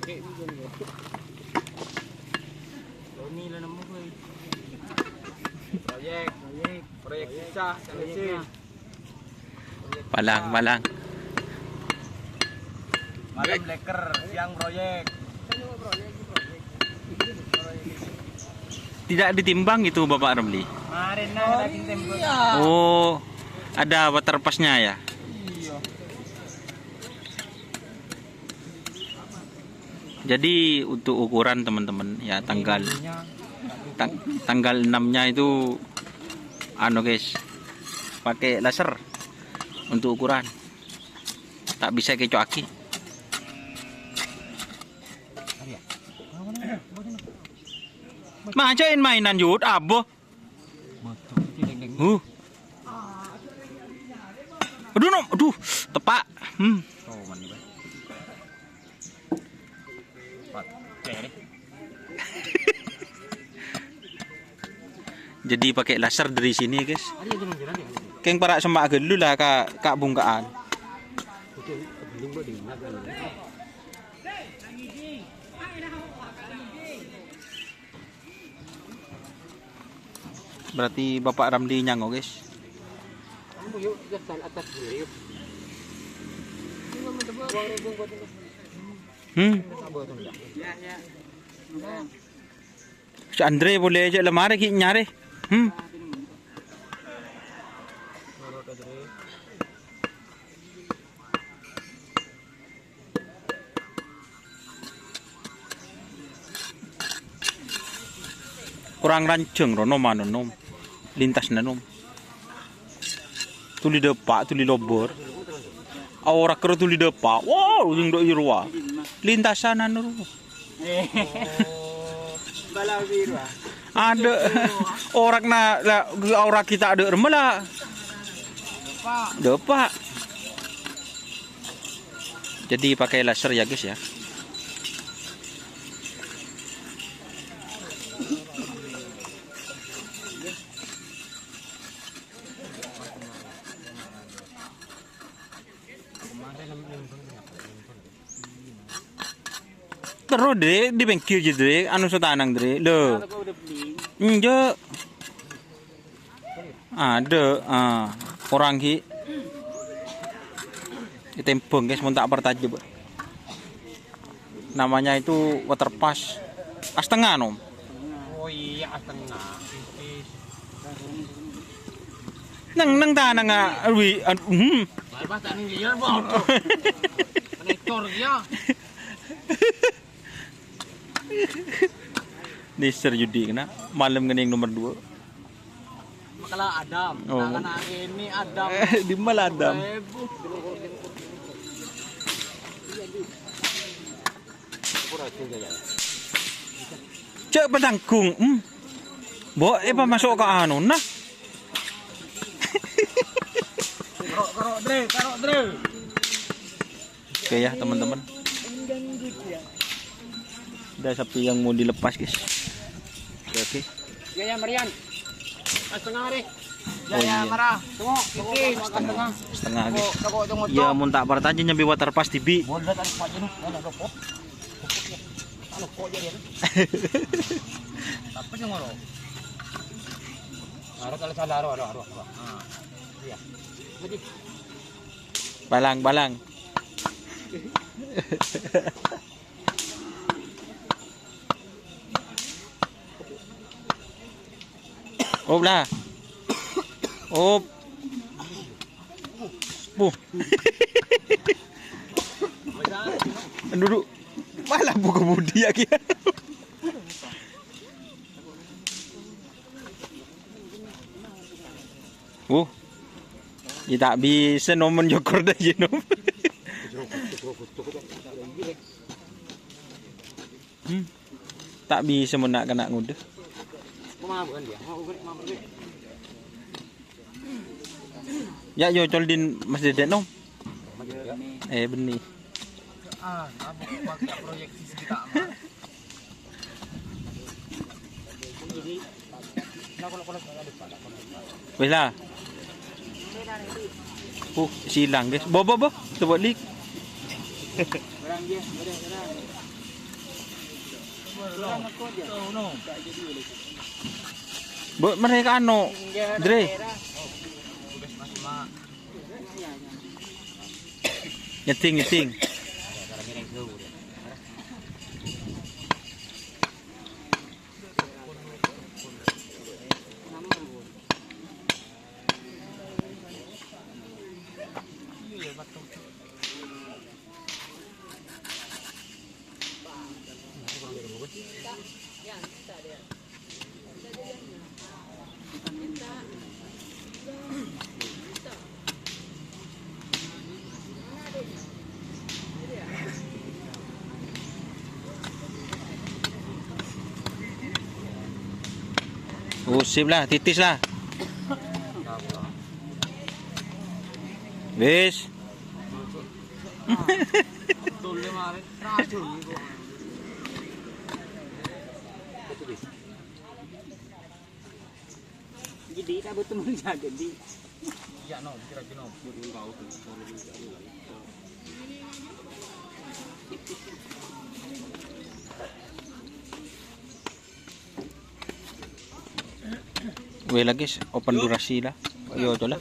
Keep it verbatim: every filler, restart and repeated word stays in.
Proyek, proyek, proyek pecah, proyek. Palang, palang. Malam leker, siang proyek. Tidak ditimbang itu, Bapak Ramli? Kemarin nah, kita timbang. Oh, ada water pass-nya ya? Iya. Jadi untuk ukuran, teman-teman, ya, tanggal tang- tanggal enam-nya itu, anu, guys, pakai laser untuk ukuran. Tak bisa kecoaki. Macain mainan yut, abo. Huh. Aduh, no, aduh, tepak. Hmm. Jadi pakai laser dari sini, guys. Keng para' semma' ghâllu la ka, ka bungka'an. Berarti Bapak Ramli nyango, guys. Hmm. Si Andre boleh aja lemari ki nyari. Hmm. Kurang ranjeng rono mano nom. Lintas nanom. Tuli depa', tuli lobor. Ora kero tuli depa'. Wow, sing dok irwa. Lintasan anu. Bala biru, ah. Ada. Ora kena, la, ora kita ada remela. Depa'. Jadi pakai laser ya, guys, ya. Terus, Dre, di pinggir aja, Dre. Anu, setanang, Dre. Loh. Enggak. Ada, ah, orang ki. Ditembang, guys, mon tak pertajam. Namanya itu water pass. Astengah, nom. Oh iya, astengah. Tipis. Neng, neng tanang, ah, wi, an-, hmm. Lah, pas tak ning liar, Bang. Nekor, ya. Neser judi kena. Malam kena yang nomor dua. Makala Adam. Oh. Nah, kena ini Adam. Di mana Adam? Ibu. Cek petanggung. Hmm. Bo, eh, apa masuk ke anu, nah? Karo, karo, Dre, karo, Dre. Oke ya, teman-teman. Ada sapi yang mau dilepas, guys. Oke, oke. Ya, ya, Marian. Setengah, Dre. Oh, iya. Marah. Tunggu, tunggu, setengah, setengah. Setengah, guys. Tunggu, tunggu, tunggu. Iya, mun tak partajin nyambi water pas dibi. Bola tak lupa aja, nih. Mana, Dok? Anu, kok jadi, anu? Apa sih, ngono? Aro, kalau salah, aro, aro, aro, aro. Ah, iya. Mati. Balang, balang. Op lah. Op. Puh. Duduk. Malah buka budi ya, Ki. Uh. Ya, tak bisa nomen joker dah, ya, nom. Hmm. Tak bisa mon nak kena ngudeh. Ya, yo, col din Mas Deden, nom. Eh, benih. Ah, apa pakai proyeksi segitu amat? Wis lah. Uh, silang, guys. Bo, bo, bo. Coba lik. Orang dia, orang, orang. Bu, mereka anu, Dre. Nyeting, nyeting. Usip lah, titis lah. Wis. Jadi, tak butuh menjaga di. Weh, lagi s-, open durasi lah. Yo, coba lah.